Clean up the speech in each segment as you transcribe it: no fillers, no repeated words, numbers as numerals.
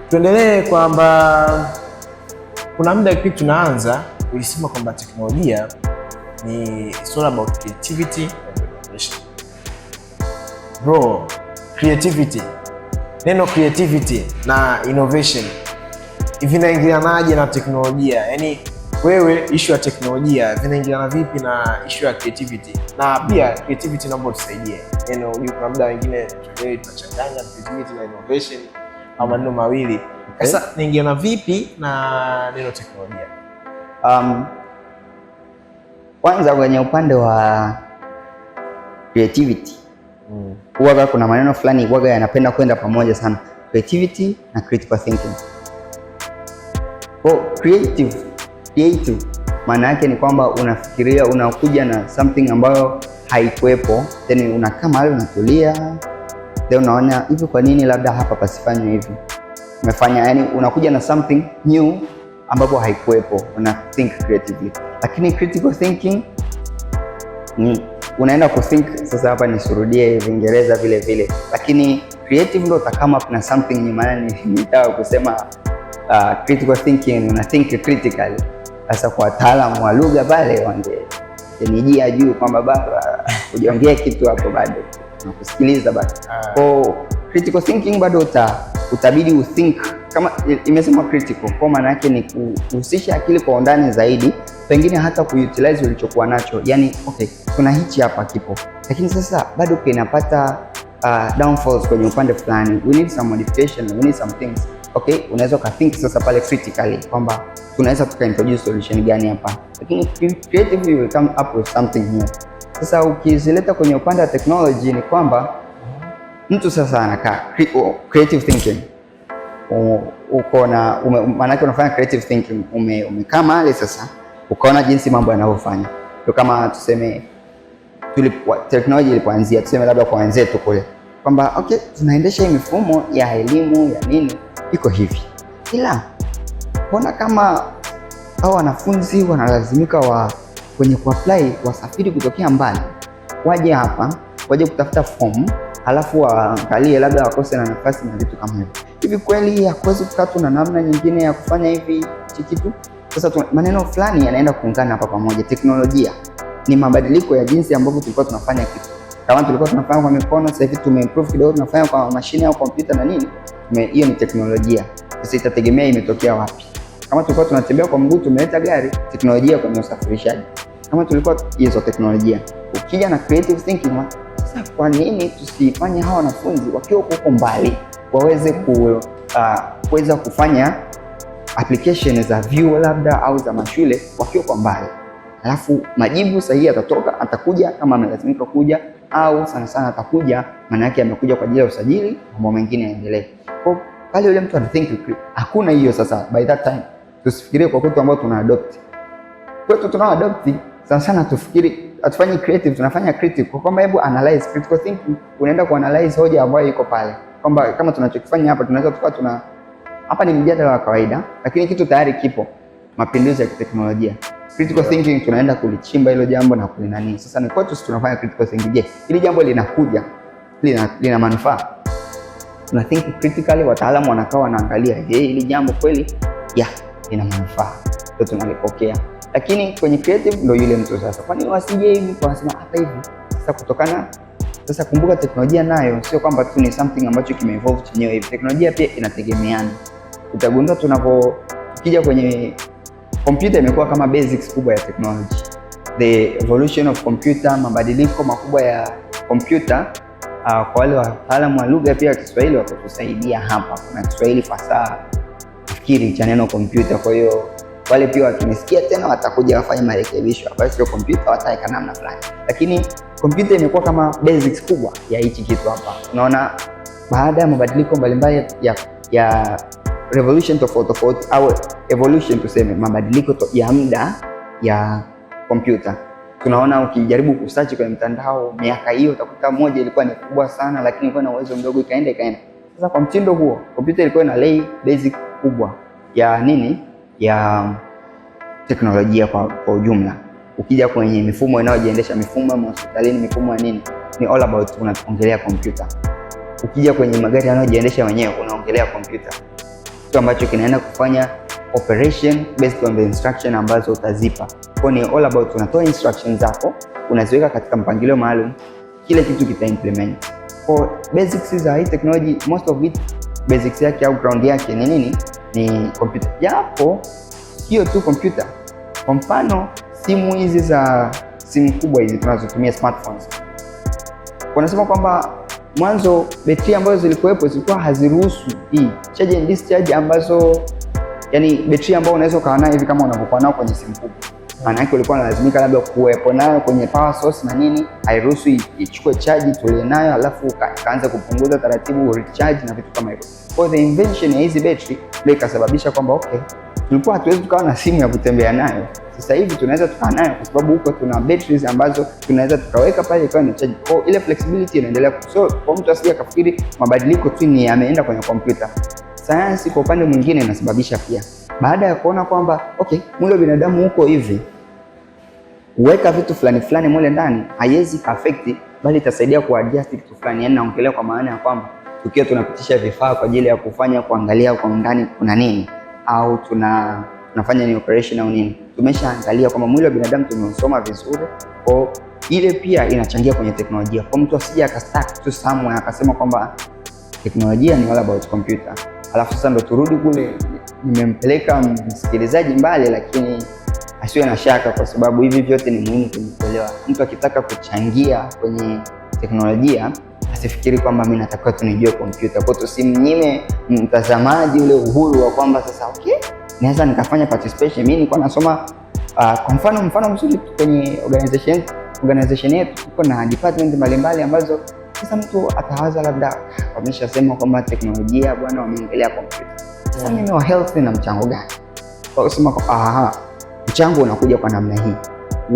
Tuendelee kwamba kuna muda kipindi tunaanza ulisema kwamba teknolojia ni, it's all about creativity and innovation. Bro, creativity, neno creativity na innovation vinaingilianaje na teknolojia? Yaani wewe, issue ya teknolojia vinaingiliana vipi na issue ya creativity? Na pia creativity, naomba utusaidie neno, kuna muda wengine tunachanganya creativity na innovation au maneno mawili. Sasa naingiliana vipi na neno teknolojia? Kwanza kwenye upande wa creativity huwaga kuna maneno fulani huwaga yanapenda kwenda pamoja sana, creativity na critical thinking. Kwa creative maana yake ni kwamba unafikiria, unakuja na something ambayo haikuwepo, then unakaa mahali unatulia, then unaona hivi, kwa nini labda hapa pasifanywe hivi? Umefanya, yani unakuja na something new ambapo haikuwepo, una think creatively. Lakini critical thinking ni unaenda kuthink sasa, hapa nisirudie Viingereza vile vile, lakini creative ndo uta come up na something new. Maana nitaka kusema critical thinking una think critically. Sasa kwa wataalamu wa lugha pale wangenijia juu kwamba baba hujaongea kitu hapo, bado nakusikiliza bado. Kwa critical thinking bado utabidi uthink kama imesema critical, kwa maana yake ni kuhusisha akili kwa undani zaidi, pengine hata kuutilize ulichokuwa nacho. Yani okay, kuna hichi hapa kipo, lakini sasa bado kinapata downfalls kwenye upande fulani, we need some modification, we need some things. Okay, unaweza ukathink sasa pale critically kwamba tunaweza tuka introduce solution gani hapa, lakini creatively you will come up with something new. Sasa ukizileta kwenye upande wa technology ni kwamba mtu sasa anakaa creative thinking, uko na maanake unafanya creative thinking, umekaa mahali sasa ukaona jinsi mambo yanavyofanya. Ndio kama tuseme teknolojia ilipoanzia, tuseme labda kwa wenzetu kule kwamba okay, tunaendesha hii mifumo ya elimu ya nini iko hivi, ila mbona kama hao wanafunzi wanalazimika wa kwenye kuapply wasafiri kutokea mbali waje hapa waje kutafuta fomu halafu waangalie labda wakose na nafasi na vitu kama hivyo. Hivi kweli hakuwezi kukaa tu na namna nyingine ya kufanya hivi hichi kitu? Sasa maneno fulani yanaenda kuungana hapa pamoja. Teknolojia ni mabadiliko ya jinsi ambavyo tulikuwa tunafanya kitu. Kama tulikuwa tunafanya kwa mikono, sasa hivi tumeimprove kidogo, tunafanya kwa mashine au kompyuta na nini, hiyo ni teknolojia. Sasa itategemea imetokea wapi. Kama tulikuwa tunatembea kwa mguu, tumeleta gari, teknolojia kwenye usafirishaji. Kama tulikuwa hizo teknolojia. Ukija na creative thinking, sasa kwa nini tusifanye hawa wanafunzi wakiwa huko mbali waweze kuweza kufanya application za vyuo labda au za mashule wakiwa kwa mbali, alafu majibu sahihi atatoka, atakuja kama amelazimika kuja, au sana sana atakuja, maana yake amekuja kwa ajili ya usajili, mambo mengine yaendelee. Kwa pale yule mtu ana think, hakuna hiyo. Sasa by that time tusifikirie kwa kwetu ambao tuna adopt kwetu, tunao adopt sana sana, tufikiri hatufanyi creative, tunafanya critical, kwa kwamba hebu analyze. Critical thinking, unaenda ku analyze hoja ambayo iko pale, kwamba kama tunachokifanya hapa tunaweza tukawa tuna hapa ni mjadala wa kawaida, lakini kitu tayari kipo, mapinduzi ya kiteknolojia. Critical thinking tunaenda kulichimba hilo jambo na kulinani. Sasa ni kwetu sisi tunafanya critical thinking. Je, hili jambo linakuja lina manufaa? Tuna think critically, wataalamu wanakaa wanaangalia, je, hili jambo kweli ya lina manufaa, ndio tunalipokea. Lakini kwenye creative ndio yule mtu sasa, kwa nini wasije hivi? Kwa wanasema hapa hivi. Sasa kutokana sasa, kumbuka teknolojia nayo sio kwamba tu ni something ambacho kimeevolve chenyewe hivi. Teknolojia pia inategemeana. Utagundua tunapo tukija kwenye kompyuta imekuwa kama basics kubwa ya technology. The evolution of computer, mabadiliko makubwa ya kompyuta. Kwa wale wataalamu wa lugha pia ya Kiswahili watatusaidia hapa. Kuna Kiswahili fasaha nafikiri cha neno kompyuta, kwa hiyo wale pia wakinisikia tena watakuja wafanye marekebisho hapa, sio kompyuta, wataweka namna fulani, lakini kompyuta imekuwa kama basics kubwa ya hichi kitu hapa. Unaona, baada ya mabadiliko mbalimbali ya revolution tofauti tofauti au evolution tuseme, mabadiliko ya muda ya kompyuta, tunaona ukijaribu kusearch kwenye mtandao miaka hiyo utakuta moja ilikuwa ni kubwa sana, lakini ilikuwa na uwezo mdogo, ikaenda ikaenda. Sasa kwa mtindo huo kompyuta ilikuwa ina lay basic kubwa ya nini, ya teknolojia kwa ujumla. Ukija kwenye mifumo inayojiendesha, mifumo ya hospitalini, mifumo ya nini, ni all about unaongelea kompyuta. Ukija kwenye magari yanayojiendesha wenyewe unaongelea kompyuta. Kitu ambacho kinaenda kufanya operation based on the instruction ambazo utazipa. Kwa ni all about unatoa instructions zako, unaziweka katika mpangilio maalum, kile kitu kita implement. Kwa basics za hii technology, most of it basics yake au ground yake ni nini? Ni computer. Japo sio tu computer. Kwa mfano simu hizi za simu kubwa hizi tunazotumia smartphones, wanasema kwamba mwanzo betri ambazo zilikuwepo zilikuwa haziruhusu hii charge and discharge, ambazo yani betri ambayo unaweza ukawa nayo hivi kama unavyokuwa nao kwenye simu kubwa, maana yake ulikuwa unalazimika labda kuwepo nayo kwenye power source na nini, hairuhusu ichukue charge tulie nayo, alafu ikaanza kupunguza taratibu recharge na vitu kama hivyo. Kwa the invention ya hizi betri ndio ikasababisha kwamba okay, tulikuwa hatuwezi tukawa na simu ya kutembea nayo, sasa hivi tunaweza tukawa nayo kwa sababu huko tuna batteries ambazo tunaweza tukaweka pale ikawa ina charge. Kwa ile flexibility inaendelea. So kwa mtu asije akafikiri mabadiliko tu ni yameenda kwenye kompyuta. Sayansi kwa upande mwingine inasababisha pia, baada ya kuona kwamba okay, mwili wa binadamu uko hivi, kuweka vitu fulani fulani mule ndani haiwezi affect, bali itasaidia kuadjust kitu fulani. Yani naongelea kwa maana ya kwamba tukiwa tunapitisha vifaa kwa ajili ya kufanya kuangalia kwa undani kuna nini au tunafanya ni operation au nini, tumeshaangalia kwamba mwili wa binadamu tumeusoma vizuri, kwa ile pia inachangia kwenye teknolojia. Kwa mtu asije akastuck tu somewhere akasema kwamba teknolojia ni all about computer, alafu sasa ndo turudi kule. Nimempeleka msikilizaji mbali, lakini asiwe na shaka, kwa sababu hivi vyote ni muhimu kwenye kuelewa. Mtu akitaka kuchangia kwenye teknolojia asifikiri kwamba mimi natakiwa tu nijue kompyuta. Kwa tusimnyime mtazamaji ule uhuru wa kwamba sasa okay, naweza nikafanya participation. Mimi nilikuwa nasoma kwa mfano mzuri kwenye organization yetu tuko na department mbalimbali ambazo sasa mtu atawaza labda wameshasema kwamba teknolojia bwana, wameongelea kompyuta. Sasa mimi wa health na mchango gani? Kwa kusema aha, mchango unakuja kwa namna hii.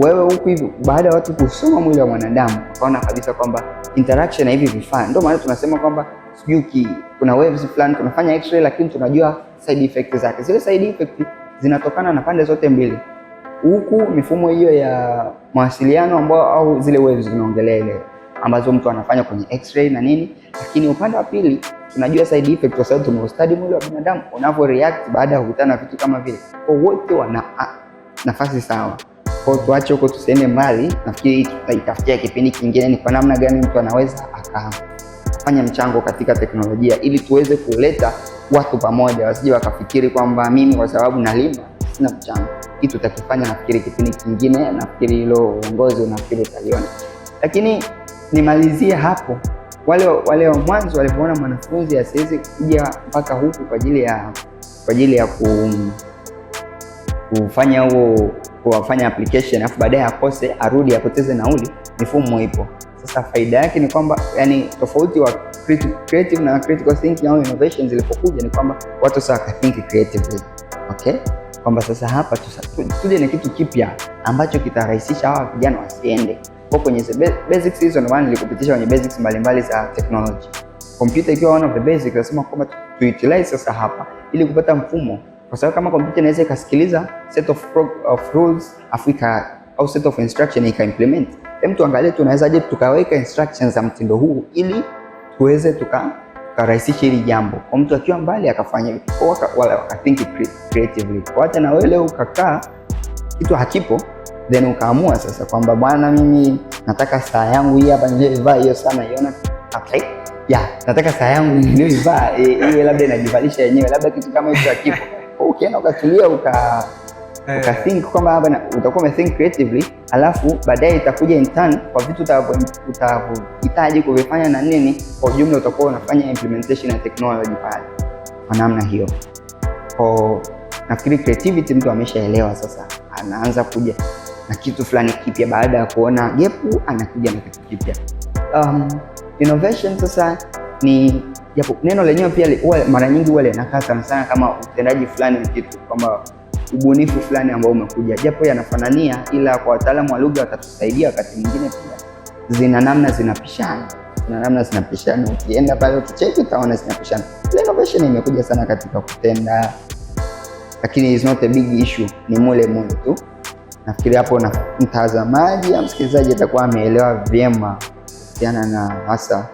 Wewe huku hivi, baada ya watu kusoma mwili wa mwanadamu wakaona kabisa kwamba interaction na hivi vifaa, ndio maana tunasema kwamba sijui kuna waves fulani tunafanya x-ray, lakini tunajua side effect zake. Zile side effect zinatokana na pande zote mbili, huku mifumo hiyo ya mawasiliano ambao au zile waves tunaongelea ile ambazo mtu anafanya kwenye x-ray na nini, lakini upande wa pili tunajua side effect kwa sababu tumeustudy mwili wa binadamu unavyo react baada ya kukutana na vitu kama vile. Kwa wote wana nafasi sawa. Kwa tuache huko tusiende mbali, nafikiri tutaitafutia kipindi kingine ni kwa namna gani mtu anaweza akafanya mchango katika teknolojia ili tuweze kuleta watu pamoja, wasije wakafikiri kwamba mimi kwa sababu nalima sina mchango. Kitu tutakifanya nafikiri kipindi kingine, nafikiri hilo uongozi unafikiri utaliona, lakini nimalizie hapo. Wale wa mwanzo walipoona mwanafunzi asiwezi kuja mpaka huku kwa ajili ya kufanya huo kuwafanya application afu baadaye akose arudi apoteze nauli, mifumo ipo. Sasa faida yake ni kwamba yani, tofauti wa creative na critical thinking au innovations zilipokuja ni kwamba watu sasa wakathink creatively, okay, kwamba sasa hapa tuje na kitu kipya ambacho kitarahisisha hawa vijana wasiende kwa kwenye basics hizo. Ndio maana nilikupitisha kwenye basics mbalimbali za technology. Computer ikiwa one of the basics, nasema kwamba tu utilize sasa hapa ili kupata mfumo, kwa sababu kama kompyuta inaweza ikasikiliza set of rules afu au set of instruction ika implement, hem, tuangalie tunawezaje tukaweka instructions za mtindo huu ili tuweze tukarahisisha hili jambo kwa mtu akiwa mbali akafanya hivi, wala wakathink creatively. Kwa hata na wewe leo ukakaa kitu hakipo, then ukaamua sasa kwamba bwana, mimi nataka saa yangu hii hapa niliyoivaa hiyo saa naiona okay, yeah, nataka saa yangu niliyoivaa iwe labda inajivalisha yenyewe, labda kitu kama hicho hakipo. Ukienda ukatulia uka think kwamba hapa utakuwa umethink creatively, alafu baadaye itakuja in turn kwa vitu utakavyohitaji kuvifanya na nini, kwa ujumla utakuwa unafanya implementation ya technology pale kwa namna hiyo. Kwa nafikiri creativity mtu ameshaelewa sasa, anaanza kuja na kitu fulani kipya baada ya kuona gap, anakuja na kitu kipya. Innovation sasa ni japo neno lenyewe pia huwa mara nyingi huwa linakaa sana sana kama utendaji fulani wa kitu, kwamba ubunifu fulani ambao umekuja, japo yanafanania, ila kwa wataalamu wa lugha watatusaidia wakati mwingine pia zina namna zinapishana, zina namna zinapishana. Ukienda pale ukicheki utaona zinapishana. Innovation imekuja sana katika kutenda, lakini is not a big issue, ni mule mule tu. Nafikiri hapo na mtazamaji au msikilizaji atakuwa ameelewa vyema kuhusiana na hasa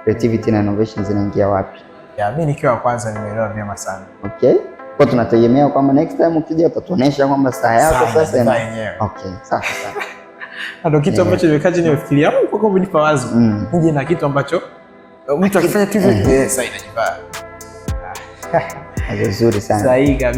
creativity na innovation zinaingia wapi. Yeah, mimi nikiwa wa kwanza nimeelewa vyema sana. Okay. Kwa tunategemea kwamba next time ukija utatuonesha kwamba saa yako Saa sasa inajivaa yenyewe. Okay, safi sana. Ndio kitu ambacho nimekaa chini nimefikiria, au kwa umenipa wazo. Nije na kitu ambacho mtu akifanya tu hivi, saa inajivaa. Wazo zuri sana. Sahihi kabisa.